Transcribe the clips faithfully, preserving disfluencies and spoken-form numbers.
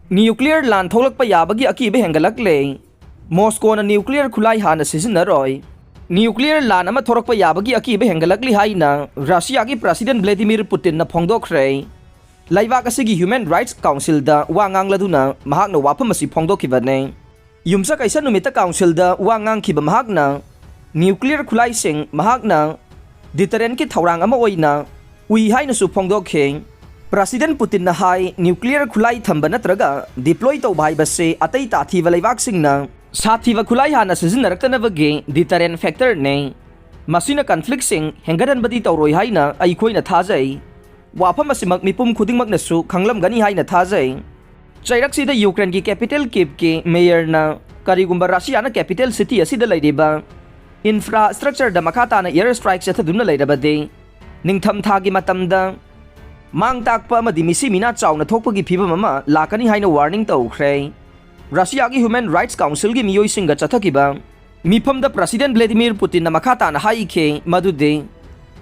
Nuclear ꯂꯥꯟ ꯊꯣꯛꯂꯛꯄ ꯌꯥꯕꯒꯤ ꯑꯀꯤꯕ ꯍꯦꯟꯒꯠꯂꯛꯂꯦ꯫ ꯃꯣꯁꯀꯣꯅ ꯅ꯭ꯌꯨꯀ꯭ꯂꯤꯌꯔ ꯈꯨꯠꯂꯥꯏ ꯍꯥꯟꯅ ꯁꯤꯖꯤꯟꯅꯔꯣꯏ꯫ ꯅ꯭ꯌꯨꯀ꯭ꯂꯤꯌꯔ ꯂꯥꯟ ꯑꯃ ꯊꯣꯔꯛꯄ ꯌꯥꯕꯒꯤ ꯑꯀꯤꯕ ꯍꯦꯟꯒꯠꯂꯛꯂꯤ ꯍꯥꯏꯅ ꯔꯁꯤꯌꯥꯒꯤ ꯄ꯭ꯔꯁꯤꯗꯦꯟ ꯚ꯭ꯂꯦꯗꯤꯃꯤꯔ ꯄꯨꯇꯤꯟꯅ ꯐꯣꯡꯗꯣꯛꯈ꯭ꯔꯦ꯫ ꯂꯩꯕꯥꯛ ꯑꯁꯤꯒꯤ ꯍ꯭ꯌꯨꯃꯦꯟ ꯔꯥꯏꯠꯁ ꯀꯥꯎꯟꯁꯤꯜꯗ ꯋꯥ ꯉꯥꯡꯂꯗꯨꯅ ꯃꯍꯥꯛꯅ ꯋꯥꯐꯝ ꯑꯁꯤ ꯐꯣꯡꯗꯣꯛꯈꯤꯕꯅꯤ꯫ ꯌꯨꯝꯁꯀꯩꯁ ꯅꯨꯃꯤꯠꯇ ꯀꯥꯎꯟꯁꯤꯜꯗ ꯋꯥ ꯉꯥꯡꯈꯤꯕ ꯃꯍꯥꯛꯅ ꯅ꯭ꯌꯨꯀ꯭ꯂꯤꯌꯔ ꯈꯨꯠꯂꯥꯏꯁꯤꯡ ꯃꯍꯥꯛꯅ ꯗꯤꯇꯔꯦꯟꯀꯤ ꯊꯧꯔꯥꯡ ꯑꯃ ꯑꯣꯏꯅ ꯎꯏ ꯍꯥꯏꯅꯁꯨ ꯐꯣꯡꯗꯣꯛꯈꯤ꯫ ꯄ꯭ꯔꯁꯤꯗꯦꯟ ꯄꯨꯇꯤꯟꯅ ꯍꯥꯏ, ꯅ꯭ꯌꯨꯀ꯭ꯂꯤꯌꯔ ꯈꯨꯠꯂꯥꯏ ꯊꯝꯕ ꯅꯠꯇ꯭ꯔꯒ ꯗꯤꯄ꯭ꯂꯣꯏ ꯇꯧꯕ ꯍꯥꯏꯕꯁꯤ ꯑꯇꯩ ꯇꯥꯊꯤꯕ ꯂꯩꯕꯥꯛꯁꯤꯡꯅ ꯁꯥꯊꯤꯕ ꯈꯨꯠꯂꯥꯏ ꯍꯥꯟꯅ ꯁꯤꯖꯤꯟꯅꯔꯛꯇꯅꯕꯒꯤ ꯗꯤꯇꯔꯦꯟ ꯐꯦꯛꯇꯔꯅꯤ꯫ ꯃꯁꯤꯅ ꯀꯟꯐ꯭ꯂꯤꯛꯁꯤꯡ ꯍꯦꯟꯒꯠꯍꯟꯕꯗꯤ ꯇꯧꯔꯣꯏ ꯍꯥꯏꯅ ꯑꯩꯈꯣꯏꯅ ꯊꯥꯖꯩ꯫ ꯋꯥꯐꯝ ꯑꯁꯤꯃꯛ ꯃꯤꯄꯨꯝ ꯈꯨꯗꯤꯡꯃꯛꯅꯁꯨ ꯈꯪꯂꯝꯒꯅꯤ ꯍꯥꯏꯅ ꯊꯥꯖꯩ꯫ ꯆꯩꯔꯛꯁꯤꯗ ꯌꯨꯀ꯭ꯔꯦꯟꯒꯤ ꯀꯦꯄꯤꯇꯦꯜ ꯀꯤꯞꯀꯤ ꯃꯦꯌꯔꯅ ꯀꯔꯤꯒꯨꯝꯕ ꯔꯁꯤꯌꯥꯅ ꯀꯦꯄꯤꯇꯦꯜ ꯁꯤꯇꯤ ꯑꯁꯤꯗ ꯂꯩꯔꯤꯕ ꯏꯟꯐ꯭ꯔꯥꯁ꯭ꯇ꯭ꯔꯛꯆꯔꯗ ꯃꯈꯥ ꯇꯥꯅ ꯑꯦꯌꯔ ꯁ꯭ꯇ꯭ꯔꯥꯏꯛ ꯆꯠꯊꯗꯨꯅ ꯂꯩꯔꯕꯗꯤ, ꯅꯤꯡꯊꯝ ꯊꯥꯒꯤ ꯃꯇꯝꯗ ꯃꯥꯡ ꯇꯥꯛꯄ ꯑꯃꯗꯤ ꯃꯤꯁꯤ ꯃꯤꯅꯥ ꯆꯥꯎꯅ ꯊꯣꯛꯄꯒꯤ ꯐꯤꯕꯝ ꯑꯃ ꯂꯥꯛꯀꯅꯤ ꯍꯥꯏꯅ ꯋꯥꯔꯅꯤꯡ ꯇꯧꯈ꯭ꯔꯦ꯫ ꯔꯁꯤꯌꯥꯒꯤ ꯍ꯭ꯌꯨꯃꯦꯟ ꯔꯥꯏꯠꯁ ꯀꯥꯎꯟꯁꯤꯜꯒꯤ ꯃꯤꯑꯣꯏꯁꯤꯡꯒ ꯆꯠꯊꯈꯤꯕ ꯃꯤꯐꯝꯗ ꯄ꯭ꯔꯁꯤꯗꯦꯟ ꯚ꯭ꯂꯦꯗꯤꯃꯤꯔ ꯄꯨꯇꯤꯟꯅ ꯃꯈꯥ ꯇꯥꯅ ꯍꯥꯏꯈꯤ ꯃꯗꯨꯗꯤ,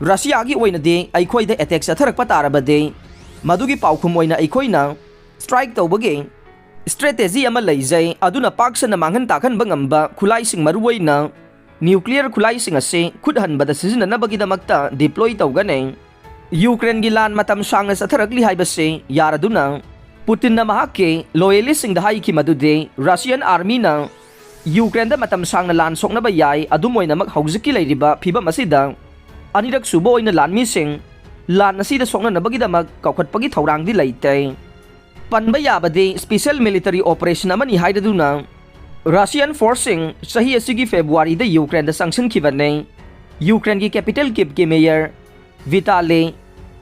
ꯔꯁꯤꯌꯥꯒꯤ ꯑꯣꯏꯅꯗꯤ ꯑꯩꯈꯣꯏꯗ ꯑꯦꯇꯦꯛ ꯆꯠꯊꯔꯛꯄ ꯇꯥꯔꯕꯗꯤ, ꯃꯗꯨꯒꯤ ꯄꯥꯎꯈꯨꯝ ꯑꯣꯏꯅ ꯑꯩꯈꯣꯏꯅ ꯁ꯭ꯇ꯭ꯔꯥꯏꯛ ꯇꯧꯕꯒꯤ ꯁ꯭ꯇ꯭ꯔꯦꯇꯦꯖꯤ ꯑꯃ ꯂꯩꯖꯩ, ꯑꯗꯨꯅ ꯄꯥꯛ ꯁꯟꯅ ꯃꯥꯡꯍꯟ ꯇꯥꯛꯍꯟꯕ ꯉꯝꯕ ꯈꯨꯠꯂꯥꯏꯁꯤꯡ, ꯃꯔꯨꯑꯣꯏꯅ ꯅ꯭ꯌꯨꯀ꯭ꯂꯤꯌꯔ ꯈꯨꯠꯂꯥꯏꯁꯤꯡ ꯑꯁꯤ ꯈꯨꯠ ꯍꯟꯕꯗ ꯁꯤꯖꯤꯟꯅꯅꯕꯒꯤꯗꯃꯛꯇ ꯗꯤꯄ꯭ꯂꯣꯏ ꯇꯧꯒꯅꯤ꯫ ꯌꯨꯀ꯭ꯔꯦꯟꯒꯤ ꯂꯥꯟ ꯃꯇꯝ ꯁꯥꯡꯅ ꯆꯠꯊꯔꯛꯂꯤ ꯍꯥꯏꯕꯁꯤ ꯌꯥꯔꯗꯨꯅ, ꯄꯨꯇꯤꯟꯅ ꯃꯍꯥꯛꯀꯤ ꯂꯣꯌꯦꯂꯤꯁꯁꯤꯡꯗ ꯍꯥꯏꯈꯤ ꯃꯗꯨꯗꯤ ꯔꯁꯤꯌꯟ ꯑꯥꯔꯃꯤꯅ ꯌꯨꯀ꯭ꯔꯦꯟꯗ ꯃꯇꯝ ꯁꯥꯡꯅ ꯂꯥꯟ ꯁꯣꯛꯅꯕ ꯌꯥꯏ, ꯑꯗꯨꯝ ꯑꯣꯏꯅꯃꯛ ꯍꯧꯖꯤꯛꯀꯤ ꯂꯩꯔꯤꯕ ꯐꯤꯕꯝ ꯑꯁꯤꯗ ꯑꯅꯤꯔꯛ ꯁꯨꯕ ꯑꯣꯏꯅ ꯂꯥꯟꯃꯤꯁꯤꯡ ꯂꯥꯟ ꯑꯁꯤꯗ ꯁꯣꯛꯅꯅꯕꯒꯤꯗꯃꯛ ꯀꯧꯈꯠꯄꯒꯤ ꯊꯧꯔꯥꯡꯗꯤ ꯂꯩꯇꯦ꯫ ꯄꯟꯕ ꯌꯥꯕꯗꯤ ꯁ꯭ꯄꯤꯁꯦꯜ ꯃꯤꯂꯤꯇꯔꯤ ꯑꯣꯄꯔꯦꯁꯟ ꯑꯃꯅꯤ ꯍꯥꯏꯔꯗꯨꯅ, ꯔꯁꯤꯌꯟ ꯐꯣꯔꯁꯁꯤꯡ ꯆꯍꯤ ꯑꯁꯤꯒꯤ ꯐꯦꯕ꯭ꯔꯨꯋꯥꯔꯤꯗ ꯌꯨꯀ꯭ꯔꯦꯟꯗ ꯆꯪꯁꯤꯟꯈꯤꯕꯅꯤ꯫ ꯌꯨꯀ꯭ꯔꯦꯟꯒꯤ ꯀꯦꯄꯤꯇꯦꯜ ꯀꯤꯞꯀꯤ ꯃꯦꯌꯔ ꯚꯤꯇꯥꯂꯤ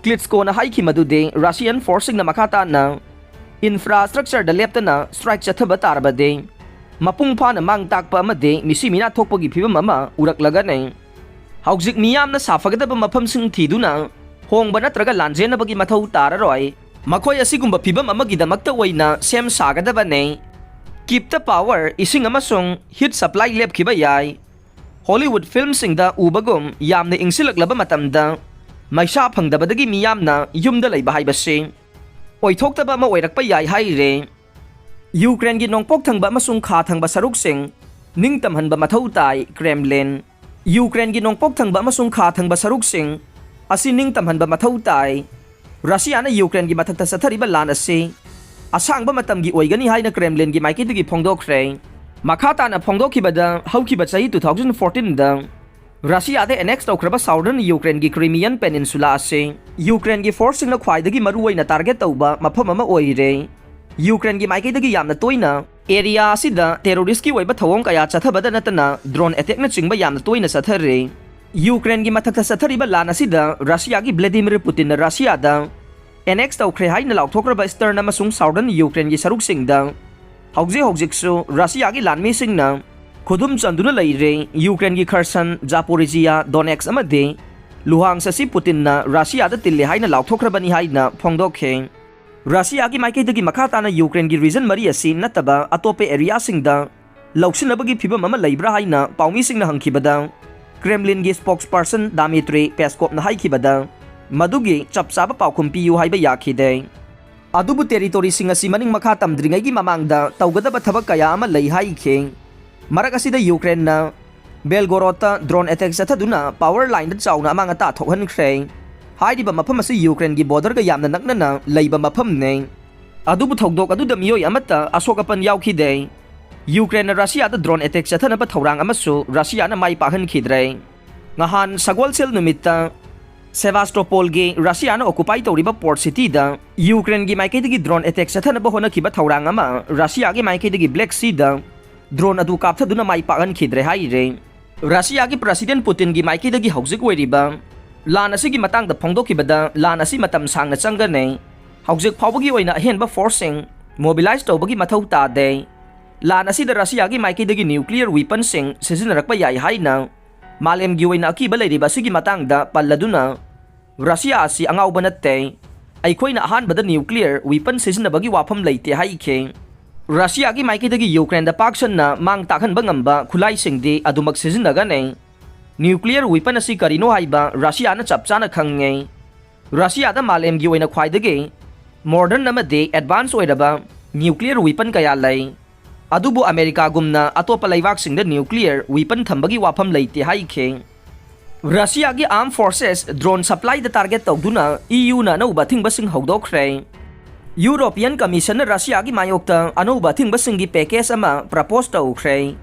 ꯀ꯭ꯂꯤꯠꯁꯀꯣꯅ ꯍꯥꯏꯈꯤ ꯃꯗꯨꯗꯤ ꯔꯁꯤꯌꯟ ꯐꯣꯔꯁꯁꯤꯡꯅ ꯃꯈꯥ ꯇꯥꯅ ꯏꯟꯐ꯭ꯔꯥꯁ꯭ꯇ꯭ꯔꯛꯆꯔꯗ ꯂꯦꯞꯇꯅ ꯁ꯭ꯇ꯭ꯔꯥꯏꯛ ꯆꯠꯊꯕ ꯇꯥꯔꯕꯗꯤ, ꯃꯄꯨꯡ ꯐꯥꯅ ꯃꯥꯡ ꯇꯥꯛꯄ ꯑꯃꯗꯤ ꯃꯤꯁꯤ ꯃꯤꯅꯥ ꯊꯣꯛꯄꯒꯤ ꯐꯤꯕꯝ ꯑꯃ ꯎꯔꯛꯂꯒꯅꯤ꯫ ꯍꯧꯖꯤꯛ ꯃꯤꯌꯥꯝꯅ ꯁꯥꯐꯒꯗꯕ ꯃꯐꯝꯁꯤꯡ ꯊꯤꯗꯨꯅ ꯍꯣꯡꯕ ꯅꯠꯇ꯭ꯔꯒ ꯂꯥꯟꯖꯦꯟꯅꯕꯒꯤ ꯃꯊꯧ ꯇꯥꯔꯔꯣꯏ꯫ ꯃꯈꯣꯏ ꯑꯁꯤꯒꯨꯝꯕ ꯐꯤꯕꯝ ꯑꯃꯒꯤꯗꯃꯛꯇ ꯑꯣꯏꯅ ꯁꯦꯝ ꯁꯥꯒꯗꯕꯅꯤ꯫ ꯀꯤꯞꯇ ꯄꯥꯋꯔ, ꯏꯁꯤꯡ ꯑꯃꯁꯨꯡ ꯍꯤꯠ ꯁꯄ꯭ꯂꯥꯏ ꯂꯦꯞꯈꯤꯕ ꯌꯥꯏ꯫ ꯍꯣꯂꯤꯋꯨꯗ ꯐꯤꯜꯝꯁꯤꯡꯗ ꯎꯕꯒꯨꯝ ꯌꯥꯝꯅ ꯏꯪꯁꯤꯜꯂꯛꯂꯕ ꯃꯇꯝꯗ ꯃꯩꯁꯥ ꯐꯪꯗꯕꯗꯒꯤ ꯃꯤꯌꯥꯝꯅ ꯌꯨꯝꯗ ꯂꯩꯕ ꯍꯥꯏꯕꯁꯤ ꯑꯣꯏꯊꯣꯛꯇꯕ ꯑꯃ ꯑꯣꯏꯔꯛꯄ ꯌꯥꯏ ꯍꯥꯏꯔꯦ꯫ ꯌꯨꯀ꯭ꯔꯦꯟꯒꯤ ꯅꯣꯡꯄꯣꯛ ꯊꯪꯕ ꯑꯃꯁꯨꯡ ꯈꯥ ꯊꯪꯕ ꯁꯔꯨꯛꯁꯤꯡ ꯅꯤꯡꯇꯝꯍꯟꯕ ꯃꯊꯧ ꯇꯥꯏ, ꯀ꯭ꯔꯦꯝꯂꯤꯟ꯫ ꯌꯨꯀ꯭ꯔꯦꯟꯒꯤ ꯅꯣꯡꯄꯣꯛ ꯊꯪꯕ ꯑꯃꯁꯨꯡ ꯈꯥ ꯊꯪꯕ ꯁꯔꯨꯛꯁꯤꯡ ꯑꯁꯤ ꯅꯤꯡꯇꯝꯍꯟꯕ ꯃꯊꯧ ꯇꯥꯏ꯫ ꯔꯁꯤꯌꯥꯅ ꯌꯨꯀ꯭ꯔꯦꯟꯒꯤ ꯃꯊꯛꯇ ꯆꯠꯊꯔꯤꯕ ꯂꯥꯟ ꯑꯁꯤ ꯑꯁꯥꯡꯕ ꯃꯇꯝꯒꯤ ꯑꯣꯏꯒꯅꯤ ꯍꯥꯏꯅ ꯀ꯭ꯔꯦꯝꯂꯤꯟꯒꯤ ꯃꯥꯏꯀꯩꯗꯒꯤ ꯐꯣꯡꯗꯣꯛꯈ꯭ꯔꯦ꯫ ꯃꯈꯥ ꯇꯥꯅ ꯐꯣꯡꯗꯣꯛꯈꯤꯕꯗ, ꯍꯧꯈꯤꯕ ꯆꯍꯤ two thousand fourteen ꯗ ꯔꯁꯤꯌꯥꯗ ꯑꯦꯅꯦꯛꯁ ꯇꯧꯈ꯭ꯔꯕ ꯁꯥꯎꯗꯔꯟ ꯌꯨꯀ꯭ꯔꯦꯟꯒꯤ ꯀ꯭ꯔꯤꯃꯤꯌꯟ ꯄꯦꯅꯤꯟꯁꯨꯂꯥ ꯑꯁꯤ ꯌꯨꯀ꯭ꯔꯦꯟꯒꯤ ꯐꯣꯔꯁꯁꯤꯡꯅ ꯈ꯭ꯋꯥꯏꯗꯒꯤ ꯃꯔꯨꯑꯣꯏꯅ ꯇꯥꯔꯒꯦꯠ ꯇꯧꯕ ꯃꯐꯝ ꯑꯃ ꯑꯣꯏꯔꯦ꯫ ꯌꯨꯀ꯭ꯔꯦꯟꯒꯤ ꯃꯥꯏꯀꯩꯗꯒꯤ ꯌꯥꯝꯅ ꯇꯣꯏꯅ ꯑꯦꯔꯤꯌꯥ ꯑꯁꯤꯗ ꯇꯦꯔꯣꯔꯤꯁ꯭ꯠꯀꯤ ꯑꯣꯏꯕ ꯊꯧꯑꯣꯡ ꯀꯌꯥ ꯆꯠꯊꯕꯗ ꯅꯠꯇꯅ ꯗ꯭ꯔꯣꯟ ꯑꯦꯇꯦꯛꯅꯆꯤꯡꯕ ꯌꯥꯝꯅ ꯇꯣꯏꯅ ꯆꯠꯊꯔꯦ꯫ ꯌꯨꯀ꯭ꯔꯦꯟꯒꯤ ꯃꯊꯛꯇ ꯆꯠꯊꯔꯤꯕ ꯂꯥꯟ ꯑꯁꯤꯗ ꯔꯁꯤꯌꯥꯒꯤ ꯚ꯭ꯂꯦꯗꯤꯃꯤꯔ ꯄꯨꯇꯤꯟꯅ ꯔꯁꯤꯌꯥꯗ ꯑꯦꯅꯦꯛꯁ ꯇꯧꯈ꯭ꯔꯦ ꯍꯥꯏꯅ ꯂꯥꯎꯊꯣꯛꯈ꯭ꯔꯕ ꯏꯁꯇꯔꯟ ꯑꯃꯁꯨꯡ ꯁꯥꯎꯗꯔꯟ ꯌꯨꯀ꯭ꯔꯦꯟꯒꯤ ꯁꯔꯨꯛꯁꯤꯡꯗ ꯍꯧꯖꯤꯛ ꯍꯧꯖꯤꯛꯁꯨ ꯔꯁꯤꯌꯥꯒꯤ ꯂꯥꯟꯃꯤꯁꯤꯡꯅ ꯈꯨꯗꯨꯝ ꯆꯟꯗꯨꯅ ꯂꯩꯔꯦ꯫ ꯌꯨꯀ꯭ꯔꯦꯟꯒꯤ ꯈꯔꯁꯟ, ꯖꯥꯄꯣꯔꯤꯖꯤꯌꯥ, ꯗꯣꯅꯦꯛꯁ ꯑꯃꯗꯤ ꯂꯨꯍꯥꯟꯁ ꯑꯁꯤ ꯄꯨꯇꯤꯟꯅ ꯔꯁꯤꯌꯥꯗ ꯇꯤꯜꯂꯦ ꯍꯥꯏꯅ ꯂꯥꯎꯊꯣꯛꯈ꯭ꯔꯕꯅꯤ ꯍꯥꯏꯅ ꯐꯣꯡꯗꯣꯛꯈꯤ꯫ ꯔꯁꯤꯌꯥꯒꯤ ꯃꯥꯏꯀꯩꯗꯒꯤ ꯃꯈꯥ ꯇꯥꯅ ꯌꯨꯀ꯭ꯔꯦꯟꯒꯤ ꯔꯤꯖꯟ ꯃꯔꯤ ꯑꯁꯤ ꯅꯠꯇꯕ ꯑꯇꯣꯞꯄ ꯑꯦꯔꯤꯌꯥꯁꯤꯡꯗ ꯂꯧꯁꯤꯟꯅꯕꯒꯤ ꯐꯤꯚꯝ ꯑꯃ ꯂꯩꯕ꯭ꯔꯥ ꯍꯥꯏꯅ ꯄꯥꯎꯃꯤꯁꯤꯡꯅ ꯍꯪꯈꯤꯕꯗ, ꯀ꯭ꯔꯦꯝꯂꯤꯟꯒꯤ ꯁ꯭ꯄꯣꯛꯁꯄꯔꯁꯟ ꯗꯥꯃꯤꯇ꯭ꯔꯤ ꯄꯦꯁꯀꯣꯞꯅ ꯍꯥꯏꯈꯤꯕꯗ, ꯃꯗꯨꯒꯤ ꯆꯞ ꯆꯥꯕ ꯄꯥꯎꯈꯨꯝ ꯄꯤꯌꯨ ꯍꯥꯏꯕ ꯌꯥꯈꯤꯗꯦ꯫ ꯑꯗꯨꯕꯨ ꯇꯦꯔꯤꯇꯣꯔꯤꯁꯤꯡ ꯑꯁꯤ ꯃꯅꯤꯡ ꯃꯈꯥ ꯇꯝꯗ꯭ꯔꯤꯉꯩꯒꯤ ꯃꯃꯥꯡꯗ ꯇꯧꯒꯗꯕ ꯊꯕꯛ ꯀꯌꯥ ꯑꯃ ꯂꯩ ꯍꯥꯏꯈꯤ꯫ ꯃꯔꯛ ꯑꯁꯤꯗ ꯌꯨꯀ꯭ꯔꯦꯟꯅ ꯕꯦꯜꯒꯣꯔꯣꯠꯇ ꯗ꯭ꯔꯣꯟ ꯑꯦꯇꯦꯛ ꯆꯠꯊꯗꯨꯅ ꯄꯥꯋꯔ ꯂꯥꯏꯟꯗ ꯆꯥꯎꯅ ꯑꯃꯥꯡ ꯑꯇꯥ ꯊꯣꯛꯍꯟꯈ꯭ꯔꯦ꯫ ꯍꯥꯏꯔꯤꯕ ꯃꯐꯝ ꯑꯁꯤ ꯌꯨꯀ꯭ꯔꯦꯟꯒꯤ ꯕꯣꯔꯗꯔꯒ ꯌꯥꯝꯅ ꯅꯛꯅꯅ ꯂꯩꯕ ꯃꯐꯝꯅꯤ꯫ ꯑꯗꯨꯕꯨ ꯊꯧꯗꯣꯛ ꯑꯗꯨꯗ ꯃꯤꯑꯣꯏ ꯑꯃꯠꯇ ꯑꯁꯣꯛ ꯑꯄꯟ ꯌꯥꯎꯈꯤꯗꯦ꯫ ꯌꯨꯀ꯭ꯔꯦꯟꯅ ꯔꯁꯤꯌꯥꯗ ꯗ꯭ꯔꯣꯟ ꯑꯦꯇꯦꯛ ꯆꯠꯊꯅꯕ ꯊꯧꯔꯥꯡ ꯑꯃꯁꯨ ꯔꯁꯤꯌꯥꯅ ꯃꯥꯏ ꯄꯥꯛꯍꯟꯈꯤꯗ꯭ꯔꯦ꯫ ꯉꯍꯥꯟ ꯁꯒꯣꯜꯁꯦꯜ ꯅꯨꯃꯤꯠꯇ ꯁꯦꯚꯥꯁꯇꯣꯄꯣꯜꯒꯤ ꯔꯁꯤꯌꯥꯅ ꯑꯣꯀꯨꯄꯥꯏ ꯇꯧꯔꯤꯕ ꯄꯣꯔꯠ ꯁꯤꯇꯤꯗ ꯌꯨꯀ꯭ꯔꯦꯟꯒꯤ ꯃꯥꯏꯀꯩꯗꯒꯤ ꯗ꯭ꯔꯣꯟ ꯑꯦꯇꯦꯛ ꯆꯠꯊꯅꯕ ꯍꯣꯠꯅꯈꯤꯕ ꯊꯧꯔꯥꯡ ꯑꯃ ꯔꯁꯤꯌꯥꯒꯤ ꯃꯥꯏꯀꯩꯗꯒꯤ ꯕ꯭ꯂꯦꯛ ꯁꯤꯗ ꯗ꯭ꯔꯣꯟ ꯑꯗꯨ ꯀꯥꯞꯊꯗꯨꯅ ꯃꯥꯏ ꯄꯥꯛꯍꯟꯈꯤꯗ꯭ꯔꯦ ꯍꯥꯏꯔꯦ꯫ ꯔꯁꯤꯌꯥꯒꯤ ꯄ꯭ꯔꯁꯤꯗꯦꯟ ꯄꯨꯇꯤꯟꯒꯤ ꯃꯥꯏꯀꯩꯗꯒꯤ ꯍꯧꯖꯤꯛ ꯑꯣꯏꯔꯤꯕ ꯂꯥꯟ ꯑꯁꯤꯒꯤ ꯃꯇꯥꯡꯗ ꯐꯣꯡꯗꯣꯛꯈꯤꯕꯗ, ꯂꯥꯟ ꯑꯁꯤ ꯃꯇꯝ ꯁꯥꯡꯅ ꯆꯪꯒꯅꯤ꯫ ꯍꯧꯖꯤꯛ ꯐꯥꯎꯕꯒꯤ ꯑꯣꯏꯅ ꯑꯍꯦꯟꯕ ꯐꯣꯔꯁꯁꯤꯡ ꯃꯣꯕꯤꯂꯥꯏꯖ ꯇꯧꯕꯒꯤ ꯃꯊꯧ ꯇꯥꯗꯦ꯫ ꯂꯥꯟ ꯑꯁꯤꯗ ꯔꯁꯤꯌꯥꯒꯤ ꯃꯥꯏꯀꯩꯗꯒꯤ ꯅ꯭ꯌꯨꯀ꯭ꯂꯤꯌꯔ ꯋꯤꯄꯟꯁꯤꯡ ꯁꯤꯖꯤꯟꯅꯔꯛꯄ ꯌꯥꯏ ꯍꯥꯏꯅ ꯃꯥꯂꯦꯝꯒꯤ ꯑꯣꯏꯅ ꯑꯀꯤꯕ ꯂꯩꯔꯤꯕ ꯑꯁꯤꯒꯤ ꯃꯇꯥꯡꯗ ꯄꯜꯂꯗꯨꯅ, ꯔꯁꯤꯌꯥ ꯑꯁꯤ ꯑꯉꯥꯎꯕ ꯅꯠꯇꯦ꯫ ꯑꯩꯈꯣꯏꯅ ꯑꯍꯥꯟꯕꯗ ꯅ꯭ꯌꯨꯀ꯭ꯂꯤꯌꯔ ꯋꯤꯄꯟ ꯁꯤꯖꯤꯟꯅꯕꯒꯤ ꯋꯥꯐꯝ ꯂꯩꯇꯦ ꯍꯥꯏꯈꯤ꯫ ꯔꯁꯤꯌꯥꯒꯤ ꯃꯥꯏꯀꯩꯗꯒꯤ ꯌꯨꯀ꯭ꯔꯦꯟꯗ ꯄꯥꯛ ꯁꯟꯅ ꯃꯥꯡ ꯇꯥꯛꯍꯟꯕ ꯉꯝꯕ ꯈꯨꯠꯂꯥꯏꯁꯤꯡꯗꯤ ꯑꯗꯨꯃꯛ ꯁꯤꯖꯤꯟꯅꯒꯅꯤ꯫ ꯅ꯭ꯌꯨꯀ꯭ꯂꯤꯌꯔ ꯋꯤꯄꯟ ꯑꯁꯤ ꯀꯔꯤꯅꯣ ꯍꯥꯏꯕ ꯔꯁꯤꯌꯥꯅ ꯆꯞ ꯆꯥꯅ ꯈꯪꯉꯦ꯫ ꯔꯁꯤꯌꯥꯗ ꯃꯥꯂꯦꯝꯒꯤ ꯑꯣꯏꯅ ꯈ꯭ꯋꯥꯏꯗꯒꯤ ꯃꯣꯗꯔꯟ ꯑꯃꯗꯤ ꯑꯦꯗꯚꯥꯟꯁ ꯑꯣꯏꯔꯕ nuclear weapon ꯀꯌꯥ ꯂꯩ꯫ ꯑꯗꯨꯕꯨ ꯑꯃꯦꯔꯤꯀꯥꯒꯨꯝꯅ ꯑꯇꯣꯞꯄ ꯂꯩꯕꯥꯛꯁꯤꯡꯗ nuclear weapon ꯊꯝꯕꯒꯤ ꯋꯥꯐꯝ ꯂꯩꯇꯦ ꯍꯥꯏꯈꯤ꯫ ꯔꯁꯤꯌꯥꯒꯤ armed forces drone supplyꯗ target ꯇꯧꯗꯨꯅ E Uꯅ ꯑꯅꯧꯕ ꯑꯊꯤꯡꯕꯁꯤꯡ ꯍꯧꯗꯣꯛꯈ꯭ꯔꯦ꯫ European Commissionꯅ ꯔꯁꯤꯌꯥꯒꯤ ꯃꯥꯌꯣꯛꯇ ꯑꯅꯧꯕ ꯑꯊꯤꯡꯕꯁꯤꯡꯒꯤ package ꯑꯃ propose ꯇꯧꯈ꯭ꯔꯦ꯫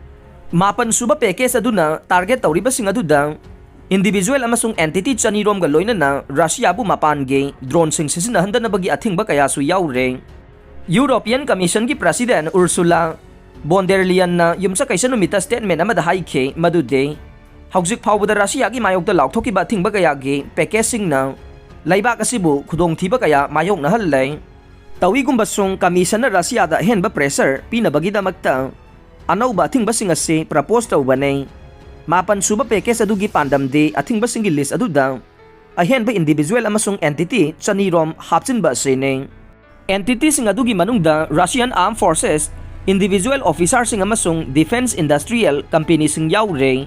ꯃꯥꯄꯟ ꯁꯨꯕ package ꯑꯗꯨꯅ target ꯇꯧꯔꯤꯕꯁꯤꯡ ꯑꯗꯨꯗ individual ꯑꯃꯁꯨꯡ entity ꯆꯅꯤꯔꯣꯝꯒ ꯂꯣꯏꯅꯅ ꯔꯁꯤꯌꯥꯕꯨ ꯃꯄꯥꯟꯒꯤ droneꯁꯤꯡ ꯁꯤꯖꯤꯟꯅꯍꯟꯗꯅꯕꯒꯤ ꯑꯊꯤꯡꯕ ꯀꯌꯥꯁꯨ ꯌꯥꯎꯔꯦ꯫ European Commissionꯒꯤ President Ursula von der Leyenꯅ ꯌꯨꯝꯁꯀꯩꯁ ꯅꯨꯃꯤꯠꯇ statement ꯑꯃꯗ ꯍꯥꯏꯈꯤ ꯃꯗꯨꯗꯤ ꯍꯧꯖꯤꯛ ꯐꯥꯎꯕꯗ ꯔꯁꯤꯌꯥꯒꯤ ꯃꯥꯌꯣꯛꯇ ꯂꯥꯎꯊꯣꯛꯈꯤꯕ ꯑꯊꯤꯡꯕ ꯀꯌꯥꯒꯤ packageꯁꯤꯡꯅ ꯂꯩꯕꯥꯛ ꯑꯁꯤꯕꯨ ꯈꯨꯗꯣꯡꯊꯤꯕ ꯀꯌꯥ ꯃꯥꯌꯣꯛꯅꯍꯜꯂꯦ꯫ ꯇꯧꯏꯒꯨꯝꯕꯁꯨꯡ Commissionꯅ ꯔꯁꯤꯌꯥꯗ ꯑꯍꯦꯟꯕ pressure ꯄꯤꯅꯕꯒꯤꯗꯃꯛꯇ ꯑꯅꯧꯕ ꯑꯊꯤꯡꯕꯁꯤꯡ ꯑꯁꯤ propose ꯇꯧꯕꯅꯤ꯫ ꯃꯥꯄꯟ ꯁꯨꯕ package ꯑꯗꯨꯒꯤ ꯄꯥꯟꯗꯝꯗꯤ ꯑꯊꯤꯡꯕꯁꯤꯡꯒꯤ list ꯑꯗꯨꯗ ꯑꯍꯦꯟꯕ individual ꯑꯃꯁꯨꯡ entity ꯆꯅꯤꯔꯣꯝ ꯍꯥꯞꯆꯤꯟꯕ ꯑꯁꯤꯅꯤ꯫ Entityꯁꯤꯡ ꯑꯗꯨꯒꯤ ꯃꯅꯨꯡꯗ Russian Armed Forces, individual officerꯁꯤꯡ ꯑꯃꯁꯨꯡ defense industrial companyꯁꯤꯡ ꯌꯥꯎꯔꯦ꯫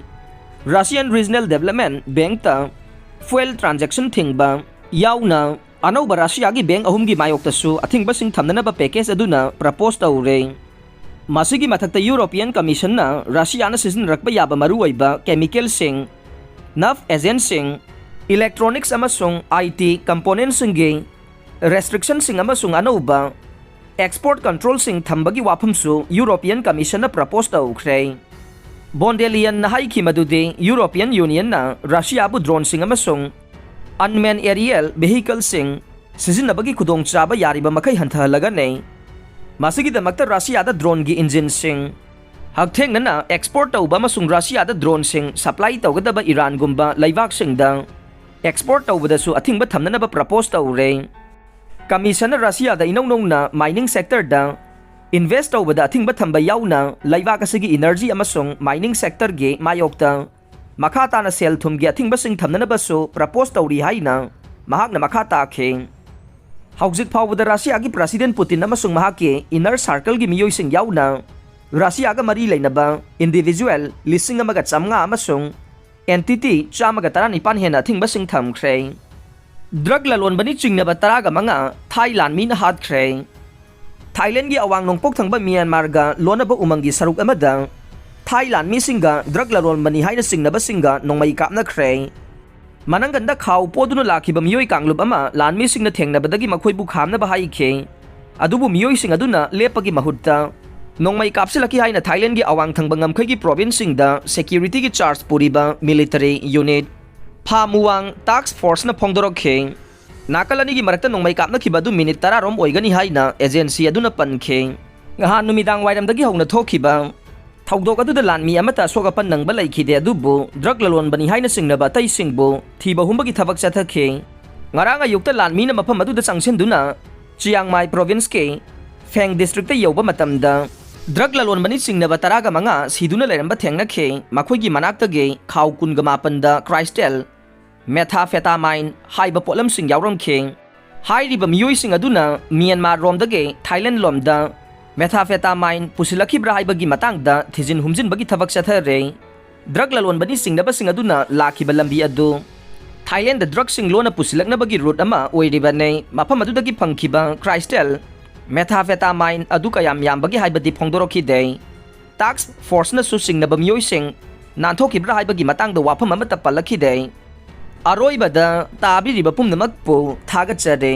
Russian Regional Development Bankꯇ fuel transaction ꯊꯤꯡꯕ ꯌꯥꯎꯅ ꯑꯅꯧꯕ ꯔꯁꯤꯌꯥꯒꯤ bank ꯑꯍꯨꯝꯒꯤ ꯃꯥꯌꯣꯛꯇꯁꯨ ꯑꯊꯤꯡꯕꯁꯤꯡ ꯊꯝꯅꯅꯕ package ꯑꯗꯨꯅ propose ꯇꯧꯔꯦ꯫ ꯃꯁꯤꯒꯤ ꯃꯊꯛꯇ European Commissionꯅ ꯔꯁꯤꯌꯥꯅ ꯁꯤꯖꯤꯟꯅꯔꯛꯄ ꯌꯥꯕ ꯃꯔꯨꯑꯣꯏꯕ chemicalꯁꯤꯡ, nuclear agentꯁꯤꯡ, electronics ꯑꯃꯁꯨꯡ I T componentꯁꯤꯡꯒꯤ restrictionꯁꯤꯡ ꯑꯃꯁꯨꯡ ꯑꯅꯧꯕ export controlꯁꯤꯡ ꯊꯝꯕꯒꯤ ꯋꯥꯐꯝꯁꯨ European Commissionꯅ propose ꯇꯧꯈ꯭ꯔꯦ꯫ Von der Leyenꯅ ꯍꯥꯏꯈꯤ ꯃꯗꯨꯗꯤ European Unionꯅ ꯔꯁꯤꯌꯥꯕꯨ droneꯁꯤꯡ ꯑꯃꯁꯨꯡ unmanned aerial vehicleꯁꯤꯡ ꯁꯤꯖꯤꯟꯅꯕꯒꯤ ꯈꯨꯗꯣꯡꯆꯥꯕ ꯌꯥꯔꯤꯕ ꯃꯈꯩ ꯍꯟꯊꯍꯜꯂꯒꯅꯤ꯫ ꯃꯁꯤꯒꯤꯗꯃꯛꯇ ꯔꯁꯤꯌꯥꯗ droneꯒꯤ engineꯁꯤꯡ ꯍꯛꯊꯦꯡꯅꯅ export ꯇꯧꯕ ꯑꯃꯁꯨꯡ ꯔꯁꯤꯌꯥꯗ droneꯁꯤꯡ supply ꯇꯧꯒꯗꯕ ꯏꯔꯥꯟꯒꯨꯝꯕ ꯂꯩꯕꯥꯛꯁꯤꯡꯗ export ꯇꯧꯕꯗꯁꯨ ꯑꯊꯤꯡꯕ ꯊꯝꯅꯅꯕ propose ꯇꯧꯔꯦ꯫ Commissionꯅ ꯔꯁꯤꯌꯥꯗ ꯏꯅꯧ ꯅꯧꯅ mining sectorꯗ invest ꯇꯧꯕꯗ ꯑꯊꯤꯡꯕ ꯊꯝꯕ ꯌꯥꯎꯅ ꯂꯩꯕꯥꯛ ꯑꯁꯤꯒꯤ energy ꯑꯃꯁꯨꯡ mining sectorꯒꯤ ꯃꯥꯌꯣꯛꯇ ꯃꯈꯥ ꯇꯥꯅ ꯁꯦꯜ ꯊꯨꯝꯒꯤ ꯑꯊꯤꯡꯕꯁꯤꯡ ꯊꯝꯅꯅꯕꯁꯨ propose ꯇꯧꯔꯤ ꯍꯥꯏꯅ ꯃꯍꯥꯛꯅ ꯃꯈꯥ ꯇꯥꯈꯤ꯫ ꯍꯧꯖꯤꯛ ꯐꯥꯎꯕꯗ ꯔꯁꯤꯌꯥꯒꯤ President Putin ꯑꯃꯁꯨꯡ ꯃꯍꯥꯛꯀꯤ inner circleꯒꯤ ꯃꯤꯑꯣꯏꯁꯤꯡ ꯌꯥꯎꯅ ꯔꯁꯤꯌꯥꯒ ꯃꯔꯤ ꯂꯩꯅꯕ individual ꯂꯤꯁꯤꯡ ꯑꯃꯒ ꯆꯥꯝꯃꯉꯥ ꯑꯃꯁꯨꯡ entity ꯆꯥꯝꯃꯒ ꯇꯔꯥꯅꯤꯄꯥꯟ ꯍꯦꯟꯅ ꯑꯊꯤꯡꯕꯁꯤꯡ ꯊꯝꯈ꯭ꯔꯦ꯫ Drug ꯂꯂꯣꯟꯕꯅꯤ ꯆꯤꯡꯅꯕ ꯇꯔꯥꯒ ꯃꯉꯥ ꯊꯥꯏ ꯂꯥꯟꯃꯤꯅ ꯍꯥꯠꯈ꯭ꯔꯦ꯫ ꯊꯥꯏꯂꯦꯟꯒꯤ ꯑꯋꯥꯡ ꯅꯣꯡꯄꯣꯛ ꯊꯪꯕ ꯃ꯭ꯌꯥꯟꯃꯥꯔꯒ ꯂꯣꯟꯅꯕ ꯎꯃꯪꯒꯤ ꯁꯔꯨꯛ ꯑꯃꯗ ꯊꯥꯏ ꯂꯥꯟꯃꯤꯁꯤꯡꯒ ꯗ꯭ꯔꯒ ꯂꯂꯣꯟꯕꯅꯤ ꯍꯥꯏꯅ ꯆꯤꯡꯅꯕꯁꯤꯡꯒ ꯅꯣꯡꯃꯩ ꯀꯥꯞꯅꯈ꯭ꯔꯦ꯫ ꯃꯅꯪꯒꯟꯗ ꯈꯥꯎ ꯄꯣꯗꯨꯅ ꯂꯥꯛꯈꯤꯕ ꯃꯤꯑꯣꯏ ꯀꯥꯡꯂꯨꯞ ꯑꯃ ꯂꯥꯟꯃꯤꯁꯤꯡꯅ ꯊꯦꯡꯅꯕꯗꯒꯤ ꯃꯈꯣꯏꯕꯨ ꯈꯥꯝꯅꯕ ꯍꯥꯏꯈꯤ꯫ ꯑꯗꯨꯕꯨ ꯃꯤꯑꯣꯏꯁꯤꯡ ꯑꯗꯨꯅ ꯂꯦꯞꯄꯒꯤ ꯃꯍꯨꯠꯇ ꯅꯣꯡꯃꯩ ꯀꯥꯞꯁꯤꯜꯂꯛꯈꯤ ꯍꯥꯏꯅ ꯊꯥꯏꯂꯦꯟꯒꯤ ꯑꯋꯥꯡ ꯊꯪꯕ ꯉꯝꯈꯩꯒꯤ ꯄ꯭ꯔꯣꯚꯤꯟꯁꯁꯤꯡꯗ ꯁꯦꯀ꯭ꯌꯨꯔꯤꯇꯤꯒꯤ ꯆꯥꯔꯖ ꯄꯨꯔꯤꯕ ꯃꯤꯂꯤꯇꯔꯤ ꯌꯨꯅꯤꯠ ꯐꯥ ꯃꯨꯋꯥꯡ ꯇꯥꯛꯁ ꯐꯣꯔꯁꯅ ꯐꯣꯡꯗꯣꯔꯛꯈꯤ꯫ ꯅꯥꯀꯜ ꯑꯅꯤꯒꯤ ꯃꯔꯛꯇ ꯅꯣꯡꯃꯩ ꯀꯥꯞꯅꯈꯤꯕ ꯑꯗꯨ ꯃꯤꯅꯤꯠ ꯇꯔꯥꯔꯣꯝ ꯑꯣꯏꯒꯅꯤ ꯍꯥꯏꯅ ꯑꯦꯖꯦꯟꯁꯤ ꯑꯗꯨꯅ ꯄꯟꯈꯤ꯫ ꯅꯍꯥꯟ ꯅꯨꯃꯤꯗꯥꯡ ꯋꯥꯏꯔꯝꯗꯒꯤ ꯍꯧꯅ ꯊꯣꯛꯈꯤꯕ ꯊꯧꯗꯣꯛ ꯑꯗꯨꯗ ꯂꯥꯟꯃꯤ ꯑꯃꯠꯇ ꯑꯁꯣꯛ ꯑꯄꯟ ꯅꯪꯕ ꯂꯩꯈꯤꯗꯦ, ꯑꯗꯨꯕꯨ ꯗ꯭ꯔꯒ ꯂꯂꯣꯟꯕꯅꯤ ꯍꯥꯏꯅ ꯆꯤꯡꯅꯕ ꯑꯇꯩꯁꯤꯡꯕꯨ ꯊꯤꯕ ꯍꯨꯝꯕꯒꯤ ꯊꯕꯛ ꯆꯠꯊꯈꯤ꯫ ꯉꯔꯥꯡ ꯑꯌꯨꯛꯇ ꯂꯥꯟꯃꯤꯅ ꯃꯐꯝ ꯑꯗꯨꯗ ꯆꯪꯁꯤꯟꯗꯨꯅ ꯆꯤꯌꯥꯡꯃꯥꯏ ꯄ꯭ꯔꯣꯚꯤꯟꯁꯀꯤ ꯐꯦꯡ ꯗꯤꯁꯇ꯭ꯔꯤꯛꯇ ꯌꯧꯕ ꯃꯇꯝꯗ ꯗ꯭ꯔꯒ ꯂꯂꯣꯟꯕꯅꯤ ꯆꯤꯡꯅꯕ ꯇꯔꯥꯒ ꯃꯉꯥ ꯁꯤꯗꯨꯅ ꯂꯩꯔꯝꯕ ꯊꯦꯡꯅꯈꯤ꯫ ꯃꯈꯣꯏꯒꯤ ꯃꯅꯥꯛꯇꯒꯤ ꯈꯥꯎ ꯀꯨꯟꯒ ꯃꯥꯄꯟꯗ ꯀ꯭ꯔꯥꯏꯁꯇꯦꯜ ꯃꯦꯊꯥꯐꯦꯇꯥꯃꯥꯏꯟ ꯍꯥꯏꯕ ꯄꯣꯠꯂꯝꯁꯤꯡ ꯌꯥꯎꯔꯝꯈꯤ꯫ ꯍꯥꯏꯔꯤꯕ ꯃꯤꯑꯣꯏꯁꯤꯡ ꯑꯗꯨꯅ ꯃ꯭ꯌꯥꯟꯃꯥꯔ ꯔꯣꯝꯗꯒꯤ ꯊꯥꯏꯂꯦꯟ ꯂꯣꯝꯗ ꯃꯦꯊꯥꯐꯦꯇꯥꯃꯥꯏꯟ ꯄꯨꯁꯤꯜꯂꯛꯈꯤꯕ꯭ꯔꯥ ꯍꯥꯏꯕꯒꯤ ꯃꯇꯥꯡꯗ ꯊꯤꯖꯤꯟ ꯍꯨꯝꯖꯤꯟꯕꯒꯤ ꯊꯕꯛ ꯆꯠꯊꯔꯦ꯫ ꯗ꯭ꯔꯒ ꯂꯂꯣꯟꯕꯅꯤ ꯆꯤꯡꯅꯕꯁꯤꯡ ꯑꯗꯨꯅ ꯂꯥꯛꯈꯤꯕ ꯂꯝꯕꯤ ꯑꯗꯨ ꯊꯥꯏꯂꯦꯟꯗ ꯗ꯭ꯔꯒꯁꯤꯡ ꯂꯣꯟꯅ ꯄꯨꯁꯤꯜꯂꯛꯅꯕꯒꯤ ꯔꯨꯠ ꯑꯃ ꯑꯣꯏꯔꯤꯕꯅꯤ꯫ ꯃꯐꯝ ꯑꯗꯨꯗꯒꯤ ꯐꯪꯈꯤꯕ ꯀ꯭ꯔꯥꯏꯁꯇꯦꯜ ꯃꯦꯊꯥꯐꯦꯇꯥꯃꯥꯏꯟ ꯑꯗꯨ ꯀꯌꯥꯝ ꯌꯥꯝꯕꯒꯦ ꯍꯥꯏꯕꯗꯤ ꯐꯣꯡꯗꯣꯔꯛꯈꯤꯗꯦ꯫ ꯇꯥꯛꯁ ꯐꯣꯔꯁꯅꯁꯨ ꯆꯤꯡꯅꯕ ꯃꯤꯑꯣꯏꯁꯤꯡ ꯅꯥꯟꯊꯣꯛꯈꯤꯕ꯭ꯔꯥ ꯍꯥꯏꯕꯒꯤ ꯃꯇꯥꯡꯗ ꯋꯥꯐꯝ ꯑꯃꯠꯇ ꯄꯜꯂꯛꯈꯤꯗꯦ꯫ ꯑꯔꯣꯏꯕꯗ ꯇꯥꯕꯤꯔꯤꯕ ꯄꯨꯝꯅꯃꯛꯄꯨ ꯊꯥꯒꯠꯆꯔꯤ꯫